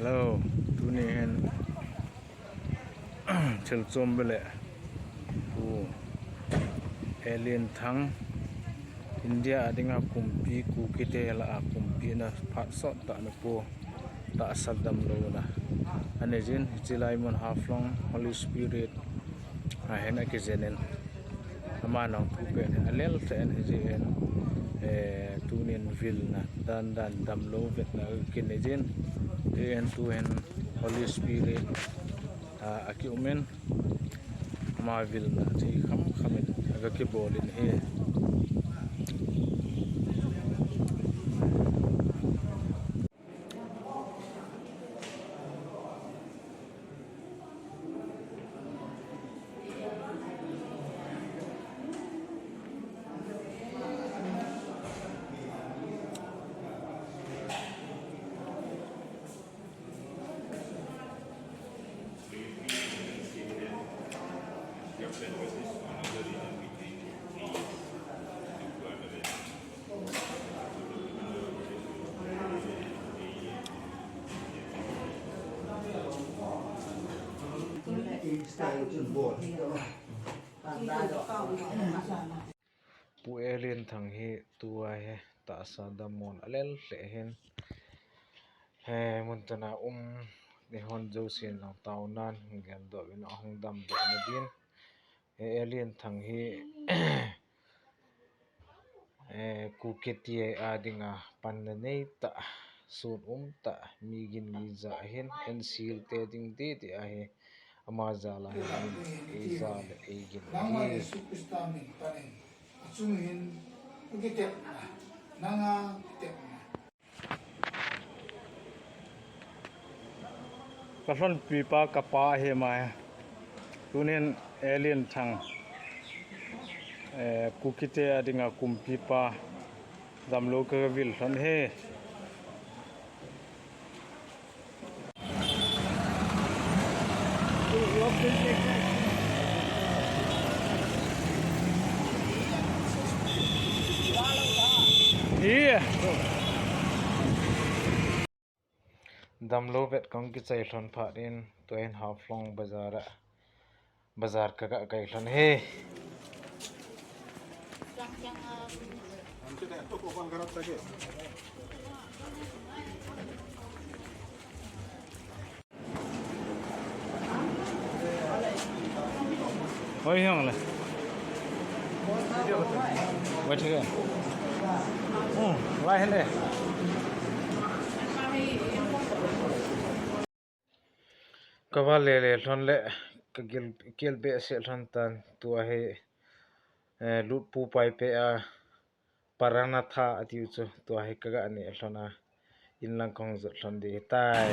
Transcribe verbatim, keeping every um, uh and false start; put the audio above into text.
Hello, tuni hin thil chom bele. Pu Alien Thang, India a dinga kumpi, Kukite lah a kumpi na phat sot tah na pu tahsa damlouna. Anei jin, hiche lai mun Haflong Holy Spirit a hin akijen in. Ama nang thu pen hi alel tah in hijeh in, eh, tunin vilna dan dan damlou vetna kinei jin. Tin tuhin Holy Spirit, ah, akium in, ama vilna thei kham kham in aga kibol in ahi. Pu Alien Thang hi tua hi tahsa damlouna alel leh hin, he, mun tana um, eihon jousen jong taonan geldoh in ahung damdoh na din. He Alien Thang hi, eh, Kukite a dinga panna nei tah, sun um tah, mi gin mi ja hin, N C L te ding titi ahi, ama jal a hin, ei jal, ei gin. Nangma hi Jesu Christa min panin, achung hin, ukitepna, nanga kitepna. Ka lhonpi pa ka pa ahi mai. Tunin Alien Thang, eh, Kukite a dinga kumpi pa damlou ka vil lhon e. Iya. Damlou vet kong kichai lhon phat in, tuin Haflong bazar a, bazar ka ga kai lhon e. Hoi hong le. Wait here. Hmm, lai hen de. Ka va le le lhon le, ka gil, gil behseh lhon tan, tua hi, eh, lut pu pai pe a, Paranatha atiu chu, tua hi ka ga ne lhon a, in lang kong jot lhon di tai.